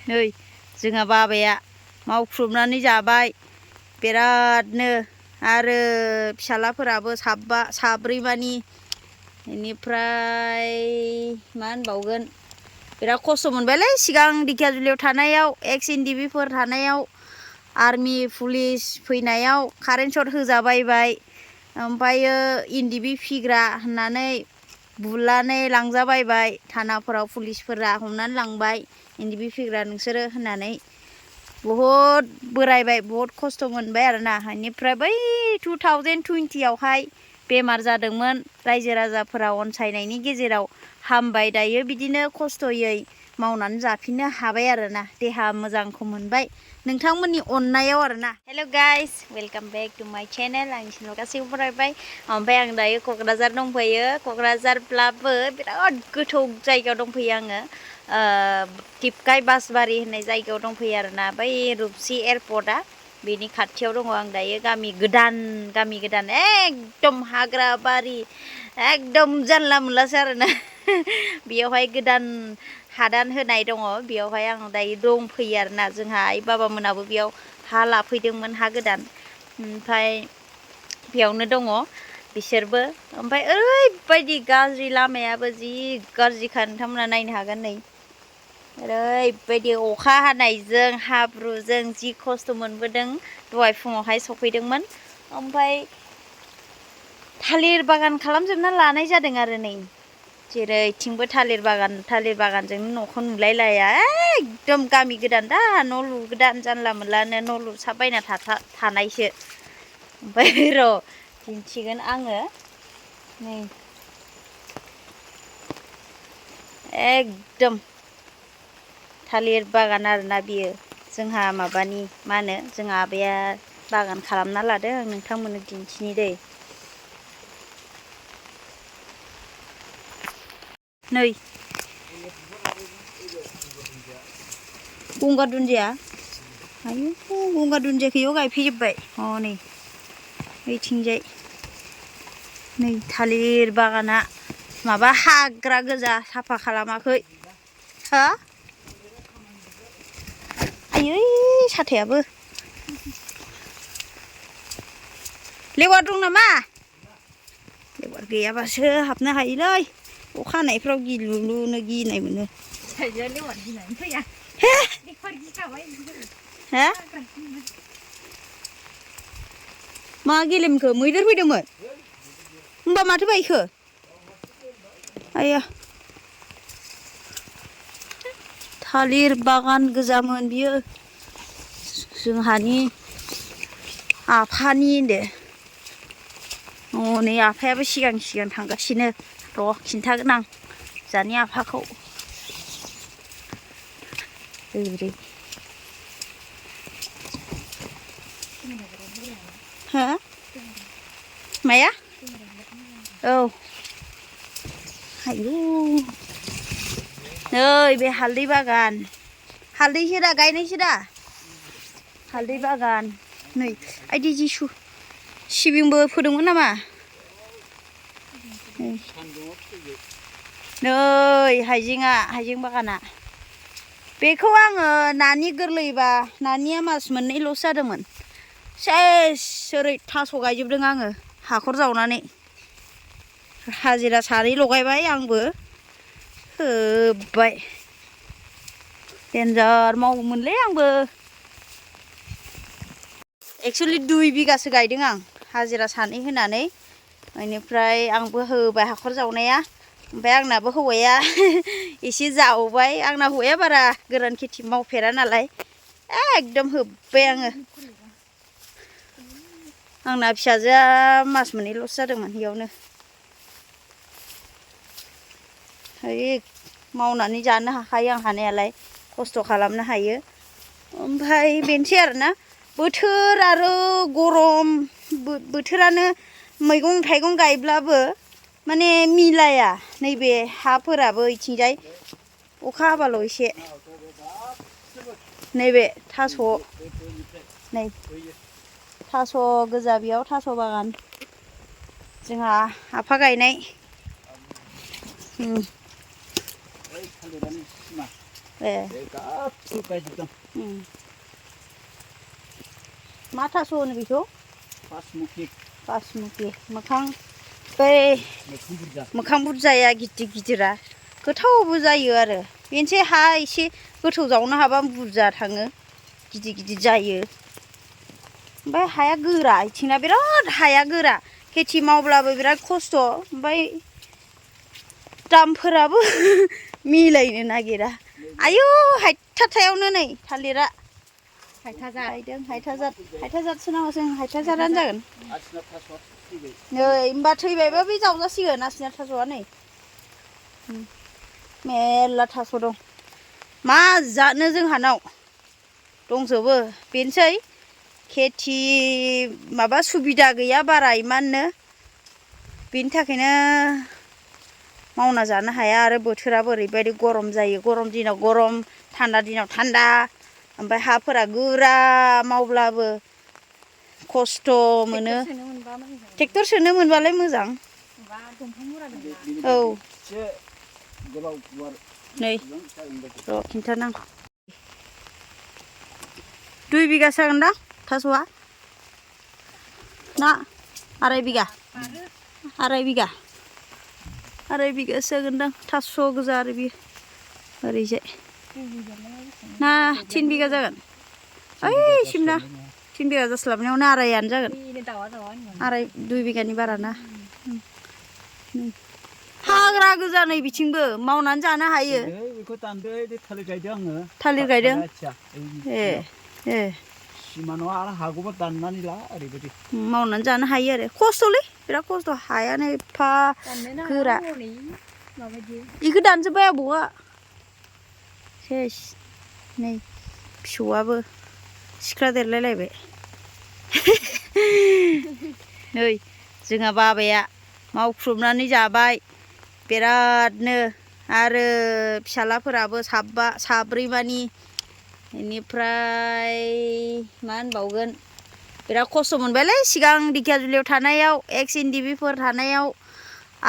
नै जोंहा बाबाया मावख्रुबनानै जाबाय बिरादनो आरो फिसालाफोराबो साब्रै मानि बेनिफ्राय मा होनबावगोन बिराद खस्थ' मोनबायलै सिगां दिखियाजुलियाव थानायाव एक्स एनडिबिफोर थानायाव आर्मि पुलिस फैनायाव कारेन्ट सर्ट होजाबायबाय ओमफ्रायो एनडिबि फिग्रा होननानै बुलानै लांजाबायबाय थानाफोराव पुलिसफोरा हमनानै लांबाय एनडिबि फिग्रा नोंसोरो होननानै बहुद बोरायबाय बहुद खस्थ' मोनबाय आरोना बेनिफ्राय बै 2020 आवहाय बेमार जादोंमोन रायजो राजाफोरा अनसायनायनि गेजेराव हामबाय दायो बिदिनो खस्थ'यै मावनानै जाफिननो हाबाय आरोना देहा मोजांखौ मोनबाय नोंथांमोननि अननायाव आरोना हेल' गाइस वेलकाम बेक टु माय चेनेल आंनि चेनेल गासैबो फरायबाय ओमफ्राय आं दायो क'क्राझार दंफैयो क'क्राझारब्लाबो बिराद गोथौ जायगायाव दंफैयो आङो टिपकाय बासबारि होननाय जायगायाव दंफैयो आरोना बै रुपसि एयारपर्टआ बेनि खाथियाव दङ आं दायो गामि गोदान एकदम हाग्रा बारि एकदम जानला मोनलासो आरोना बेयावहाय गोदान हादान होनाय दङ बेयावहाय आं दायो दंफैयो आरोना जोंहा आइ बाबामोनाबो बेयाव हा लाफैदोंमोन हा गोदान ओमफ्राय बेयावनो दङ बिसोरबो ओमफ्राय ओरैबायदि गाज्रि लामायाबो जि गाज्रिखा नोंथांमोना नायनो हागोन नै ओरैबायदि अखा हानायजों हाब्रुजों जि खस्थ' मोनबोदों दहाय फुङावहाय सफैदोंमोन ओमफ्राय थालिर बागान खालामजोबना लानाय जादों आरो नै जेरैथिंबो थालिर बागानजोंनो न'खौ नुलायलाया एकदम गामि गोदान दा न' लुगोदान जानला मोनलानो न' लुसाबबायना थानायसो ओमफ्राय र' दिन्थिगोन आङो नै एकदम थालिर बागान आरोना बियो जोंहा माबानि मा होनो जोंहा आबाया बागान खालामना लादों आं नोंथांमोननो दिन्थिनि दै नै गंगार दुन्दिया आयु गंगार दुन्दियाखौ इयाव गायफैजोब्बाय नै ओइथिंजाय नै थालिर बागाना माबा हाग्रा गोजा साफा खालामाखै हा आयै साथायाबो लेवार दं नामा लेवार गैयाबासो हाबनो हायोलै अखा हानायफ्राव गिलुलुनो गिनाय मोनो लेवार गिनानै फैया हा मा गेलेमखो मैदेर फैदोंमोन होमबा माथो बायखो आया थालिर बागान गोजामोन बियो जोंहानि आफानि नै आफायाबो सिगां थांगासिनो र' खिन्थागोन आं जानि आफाखौ ओरै हा माया औ आयु नै बे हालदै बागान हालदैसो दा गायनायसो दा हालदै बागान नै आइदि जिसु सिबिंबो फोदोंमोन नामा नै हाइजें बागाना बेखौ आङो नानि गोरलैबा नानिया मास मोननैल'सो जादोंमोन सेस ओरै थास' गायजोबदों आङो हाखर जावनानै हाजिरा सानै लगायबाय आंबो होबाय देन्जार मावोमोनलै आंबो एक्सुवेलि 2 बिगासो गायदों आं हाजिरा सानै होनानै बेनिफ्राय आंबो होबाय हाखर जावनाया ओमफ्राय आंनाबो हौवाया एसे जावबाय आंना हौवाया बारा गोरान खेथि मावफेरा नालाय एकदम होब्बाय आङो आंना फिसाजोआ मास मोननैल'सो जादोंमोन बेयावनो मावनानै जानो हाखायो आं हानायालाय खस्थ' खालामनो हायो ओमफ्राय बेनोसै आरोना बोथोर आरो गरम बोथोरानो मैगं थाइगं गायब्लाबो माने मिलाया नैबे हाफोराबो इथिंजाय अखा हाबाल' एसे नैबे थास' नै थास' गोजा बेयाव थास' बागान जोंहा आफा गायनाय गासिबो गायजोबदों। मा थास' होनो बेखौ? बासमुखि मोखां बै मोखां बुरजाया गिदिर गिदिरा गोथावबो जायो आरो बेनोसै हा एसे गोथौ जावनो हाबा बुरजा थाङो गिदिर गिदिर जायो। ओमफ्राय हाया गोरा इथिंना बिराद हाया गोरा खेथि मावब्लाबो बिराद खस्थ'। ओमफ्राय दामफोराबो मिलायनो नागिरा। आयौ हायथाथायावनो नै थालिरा हायथाजारसो नामा जों हायथाजारानो जागोन। नै होमबा थैबायबा बे जावजासिगोन आसिना थास'आ नै मेरला थास' दं। मा जानो जोंहानाव दंजोबो बेनोसै खेथि माबा सुबिदा गैया बारा इमाननो बेनि थाखायनो मावना जानो हाया आरो बोथोराबो ओरैबायदि गरम जायो। गरम दिनाव गरम थान्दा दिनाव थान्दा ओमफ्राय हाफोरा गोरा मावब्लाबो खस्थ' मोनो। ट्रेक्टर सोनो मोनबालाय मोजां। औ नै र' खिन्थानां 2 बिगासो जागोनदां थास'आ ना 2.5 बिगा 2.5 बिगासो जागोनदां थास' गोजा आरो बियो ओरैजाय ना 3 बिगा जागोन। ओइसिमना 3 बिगा जास्लाबनायावनो 2.5 जागोन। 2 बिगानि बाराना हाग्रा गोजा नै बिथिंबो मावनानै जानो हायो। बेखौ दानदो थालिर गायदों आङो। थालिर गायदों ए सिमा नङा आरो हागौबा दाननानै ला ओरैबायदि मावनानै जानो हायो आरो खस्थ'लै बिराद खस्थ'। हायानो एफा गोरा बेखौ दानजोब्बाय आबौआ सेस नै फिसौआबो सिख्ला देरलायलायबाय। नै जोंहा बाबाया मावख्रुबनानै जाबाय बिरादनो आरो फिसालाफोराबो साब्रै मानि बेनिफ्राय मा होनबावगोन बिराद खस्थ' मोनबायलै सिगां दिखियाजुलियाव थानायाव NDBफोर थानायाव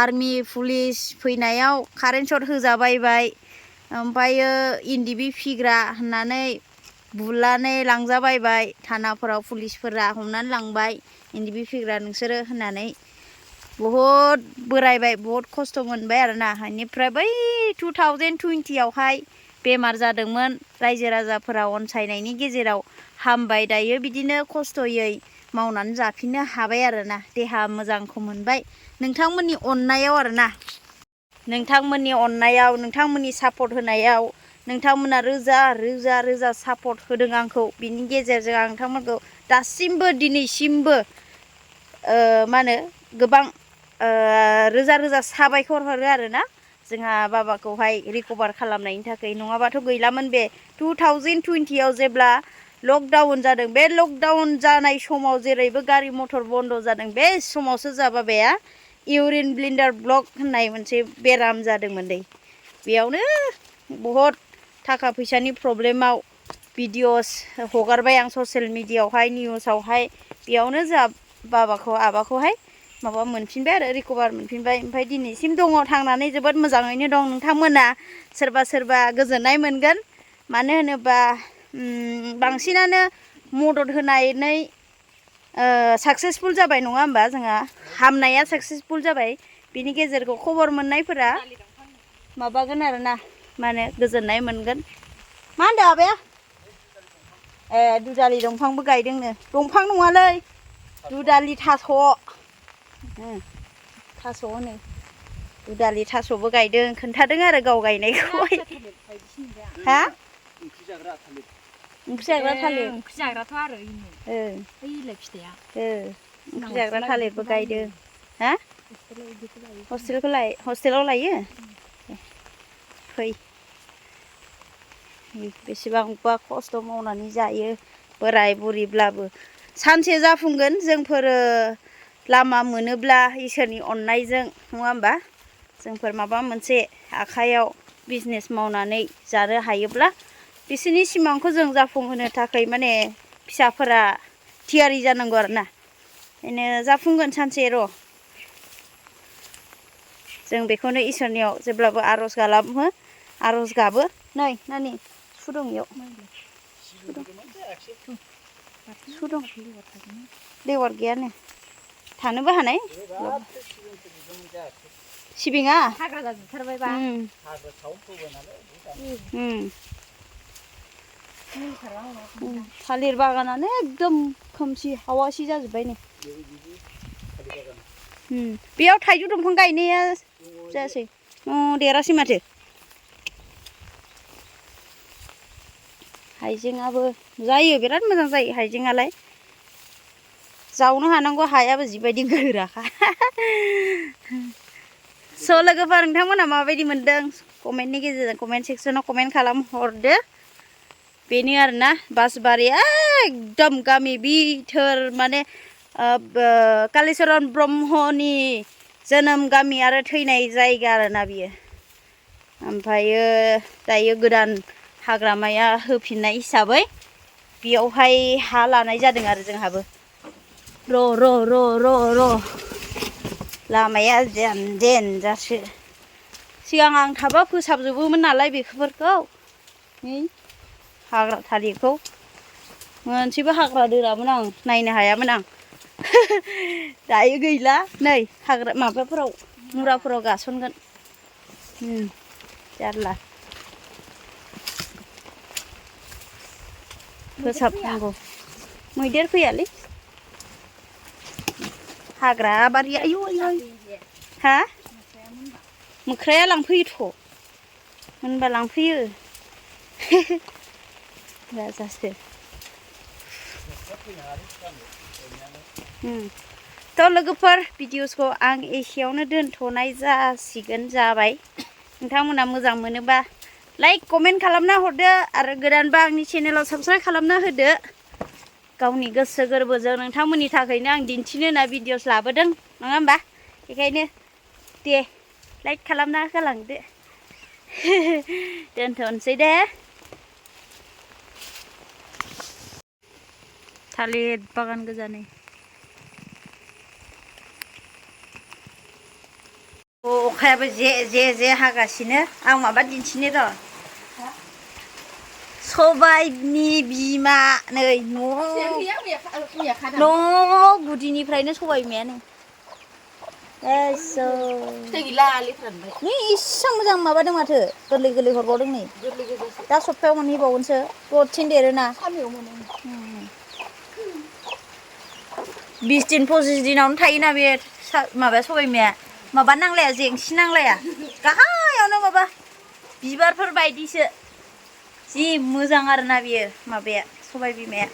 आर्मि पुलिस फैनायाव कारेन्ट सर्ट होजाबायबाय ओमफ्रायो NDB फिग्रा होननानै बुलानै लांजाबायबाय थानाफोराव पुलिसफोरा हमनानै लांबाय NDB फिग्रा नोंसोरो होननानै बहुद बोरायबाय बहुद खस्थ' मोनबाय आरोना। बेनिफ्राय बै 2020आवहाय बेमार जादोंमोन रायजो राजाफोरा अनसायनायनि गेजेराव हामबाय दायो बिदिनो खस्थ'यै मावनानै जाफिननो हाबाय आरोना देहा मोजांखौ मोनबाय नोंथांमोननि अननायाव आरोना। नोंथांमोननि अननायाव नोंथांमोननि सापर्ट होनायाव नोंथांमोना रोजा रोजा रोजा सापर्ट होदों आंखौ बिनि गेजेरजों आं नोंथांमोनखौ दासिमबो दिनैसिमबो मा होनो गोबां रोजा रोजा साबायखर हरो आरोना जोंहा बाबाखौहाय रिकभार खालामनायनि थाखाय। नङाबाथ' गैलामोन बे 2020आव जेब्ला लकडाउन जादों बे लकडाउन जानाय समाव जेरैबो गारि मथर बन्द' जादों बे समावसो जा बाबाया इउरिन ब्लिन्डार ब्लक होननाय मोनसे बेराम जादोंमोन दै। बेयावनो बहुद थाखा फैसानि प्रब्लेमाव भिडिअस हगारबाय आं ससियेल मिडियाआवहाय निउसावहाय बेयावनो जोंहा आबाखौहाय माबा मोनफिनबाय आरो रिकभार मोनफिनबाय। ओमफ्राय दिनैसिम दङ थांनानै जोबोद मोजाङैनो दं। नोंथांमोना सोरबा सोरबा गोजोननाय मोनगोन मानो होनोबा बांसिनानो मदद होनानै साक्सेसफुल जाबाय नङा होमबा जोंहा हामनाया साक्सेसफुल जाबाय। बिनि गेजेरखौ खबर मोननायफोरा माबागोन आरोना मा होनो गोजोननाय मोनगोन। मा होनदों आबाया? ए दुदालि दंफांबो गायदोंनो। दंफां नङालै दुदालि थास' थास' होनो दुदालि थास'बो गायदों खोन्थादों आरो गाव गायनायखौहाय। हा ओंख्रि जाग्रा थालिर ओंख्रि जाग्राथ' आरो बैलाय फिथाइया ओंख्रि जाग्रा थालिरबो गायदों। हा हस्टेलाव लायो फै बेसेबांबा खस्थ' मावनानै जायो बोराय बुरिब्लाबो सानसे जाफुंगोन जोंफोरो लामा मोनोब्ला इसोरनि अननायजों नङा होमबा जोंफोर माबा मोनसे आखाइयाव बिजनेस मावनानै जानो हायोब्ला बिसोरनि सिमांखौ जों जाफुंहोनो थाखाय माने फिसाफोरा थियारि जानांगौ आरोना। बेनो जाफुंगोन सानसे र' जों बेखौनो इसोरनियाव जेब्लाबो आर'ज खालामो आरज गाबो नै नानि सुदुं इयाव सुदुं लेवार गैयानो थानोबो हानाय सिबिङा हाग्रा जाजोबथारबायबा थालिर बागानानो एकदम खोमसि हावासि जाजोब्बाय नै बेयाव थाइजौ दंफां गायनाया जायासै देरासै माथो हाइजेंआबो जायो बिराद मोजां जायो हाइजेंआलाय जावनो हानांगौ हायाबो जिबायदि गोराखा स' लोगोफोर नोंथांमोना माबायदि मोनदों कमेन्टनि गेजेरजों कमेन्ट सेक्सनाव कमेन्ट खालाम हरदो बेनो आरोना बासबारिया एकदम गामि बिथोर माने कालिचरन ब्रह्मनि जोनोम गामि आरो थैनाय जायगा आरोना बियो ओमफ्रायो दायो गोदान हाग्रामाया होफिननाय हिसाबै बेयावहाय हा लानाय जादों आरो जोंहाबो र' लामाया जेन जासो सिगां आं थाबा फोसाबजोबोमोन नालाय बेफोरखौ नै हाग्रा थालिरखौ मोनसेबो हाग्रा दोनामोन आं नायनो हायामोन आं दायो गैला नै हाग्रा माबाफोराव मुराफोराव गासनगोन जारला फोसाबनांगौ मैदेर फैयालै हाग्रा बारि आयु हा मोख्राया लांफैयोथ' मोनबा लांफैयो जाजासो थ' लोगोफोर भिडिअसखौ आं एसेयावनो दोनथ'नाय जाबाय नोंथांमोना मोजां मोनोबा लाइक कमेन्ट खालामना हरदो आरो गोदानबा आंनि चेनेलाव साबस्क्राइब खालामना होदो गावनि गोसो गोरबोजों नोंथांमोननि थाखायनो आं दिन्थिनो होनना भिडिअस लाबोदों नङा होमबा बेखायनो दे लाइक खालामना होलांदो दोनथ'नोसै दे थालिर बागान गोजानै अखायाबो जे हागासिनो आं माबा दिन्थिनो र' सबाइनि बिमा नै न' गुदिनिफ्रायनो सबाइ बिमायानो फिथाइ गैला नै इसेबां मोजां माबादों माथो गोरलै हरबावदों नै दा सप्तायाव मोनहैबावगोनसो दसेनो देरोना 20 दिन 25 दिनावनो थायोना बे माबाया सबाइ बिमाया माबा नांलाया जेंसि नांलाया गाहायावनो माबा बिबारफोर बायदिसो जि मोजां आरोना बियो माबाया सबाइ बिमाया